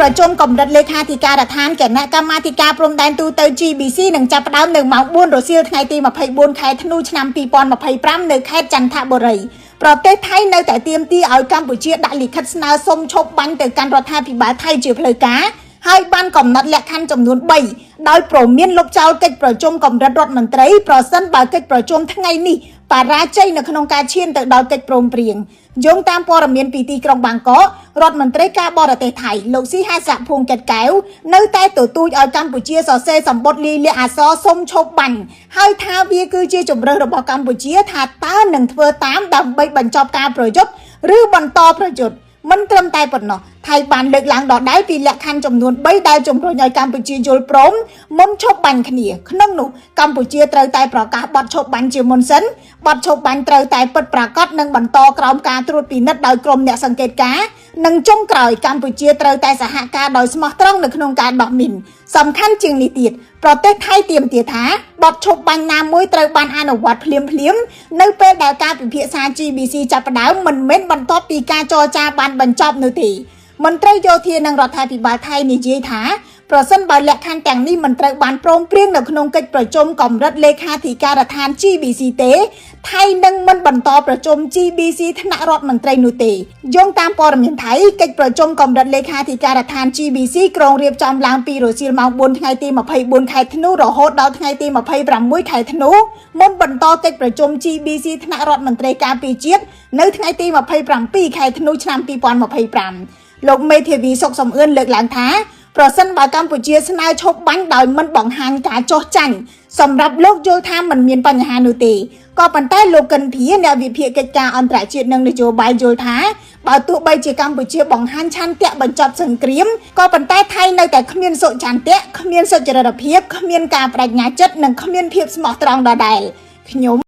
ប្រជុំកម្រិតលេខាធិការដ្ឋានគណៈកម្មាធិការព្រំដែនទូទៅ GBC នឹងចាប់ផ្ដើមនៅម៉ោង4រសៀលថ្ងៃទី24ខែធ្នូឆ្នាំ2025នៅខេត្តចន្ទបុរីប្រទេសថៃនៅតែទាមទារឲ្យកម្ពុជាដាក់លិខិតស្នើសុំឈប់បាញ់ទៅកាន់រដ្ឋាភិបាលថៃជាផ្លូវការហើយបានកំណត់លក្ខខណ្ឌចំនួន3ដោយព្រមានលុបចោលកិច្ចប្រជុំកម្រិតរដ្ឋមន្ត្រីប្រសិនបើកិច្ចប្រជុំថ្ងៃនេះបរាជ័យនៅក្នុងការឈានទៅដល់កិច្ចព្រមព្រៀងយោងតាមព័ត៌មានពីទីក្រុងបាងកករដ្ឋមន្ត្រីការបរទេសថៃលោកស៊ីហាសាក់ភួងកេតកែវនៅតែទទូចឲ្យកម្ពុជាសរសេរសម្បត្តិលីលាអក្សរសុំឈប់បាញ់ហើយថាវាគឺជាជំរើសរបស់កម្ពុជាថាតើនឹងធ្វើតាមដើម្បីបញ្ចប់ការប្រយុទ្ធឬបន្តប្រយុទ្ធមិនត្រឹមតែប៉ុណ្ណោះថៃបានលើកឡើងដដែលពីលក្ខខណ្ឌចំនួន3ដែលជំរុញឲ្យកម្ពុជាយល់ព្រមមុនឈប់បាញ់គ្នាក្នុងនោះកម្ពុជាត្រូវតែប្រកាសបទឈប់បាញ់ជាមុនសិនបទឈប់បាញ់ត្រូវតែពិតប្រាកដនិងបន្តក្រោមការត្រួតពិនិត្យដោយក្រុមអ្នកសង្កេតការណ៍និងចុងក្រោយកម្ពុជាត្រូវតែសហការដោយស្មោះត្រង់នៅក្នុងការដោះមីនសំខាន់ជាងនេះទៀតប្រទេសថៃទាមទារថាបទឈប់បាញ់ណាមួយត្រូវបានអនុវត្តភ្លាមភ្លាមៗនៅពេលដែលការពិភាក្សា GBC ចាប់ផ្ដើមមិនមែនបន្ទាប់ពីការចរចាបានបញ្ចប់នោះទេមន្ត្រីយោធានិងរដ្ឋាភិបាលថៃនិយាយថាប្រសិនបើលក្ខខណ្ឌទាំងនេះមិនត្រូវបានព្រមព្រៀងនៅក្នុងកិច្ចប្រជុំកម្រិតលេខាធិការដ្ឋាន GBC ទេថៃនឹងមិនបន្តប្រជុំ GBC ថ្នាក់រដ្ឋមន្ត្រីនោះទេយោងតាមព័ត៌មានថៃកិច្ចប្រជុំកម្រិតលេខាធិការដ្ឋាន GBC ក្រុងរៀបចំឡើងពីរសៀលម៉ោង4ថ្ងៃទី24ខែធ្នូរហូតដល់ថ្ងៃទី26ខែធ្នូមុនបន្តកិច្ចប្រជុំ GBC ថ្នាក់រដ្ឋមន្ត្រីការពារជាតិនៅថ្ងៃទី27ខែធ្នូឆ្នាំ2025លោកមេធាវីសុកសំអឿនលើកឡើងថាប្រសិនបើកម្ពុជាស្នើឈប់បាញ់ដោយមិនបង្ហាញការចោះចាញ់សម្រាប់លោកយល់ថាមិនមានបញ្ហានោះទេក៏ប៉ុន្តែលោកកិនភាអ្នកវិភាគកិច្ចការអន្តរជាតិនិងនយោបាយយល់ថាបើទោះបីជាកម្ពុជាបង្ហាញឆន្ទៈបញ្ចប់សង្គ្រាមក៏ប៉ុន្តែថៃនៅតែគ្មានសុឆន្ទៈគ្មានសុចរិតភាពគ្មានការបដិញ្ញាចិត្តនិងគ្មានភាពស្មោះត្រង់ដដែលខ្ញុំ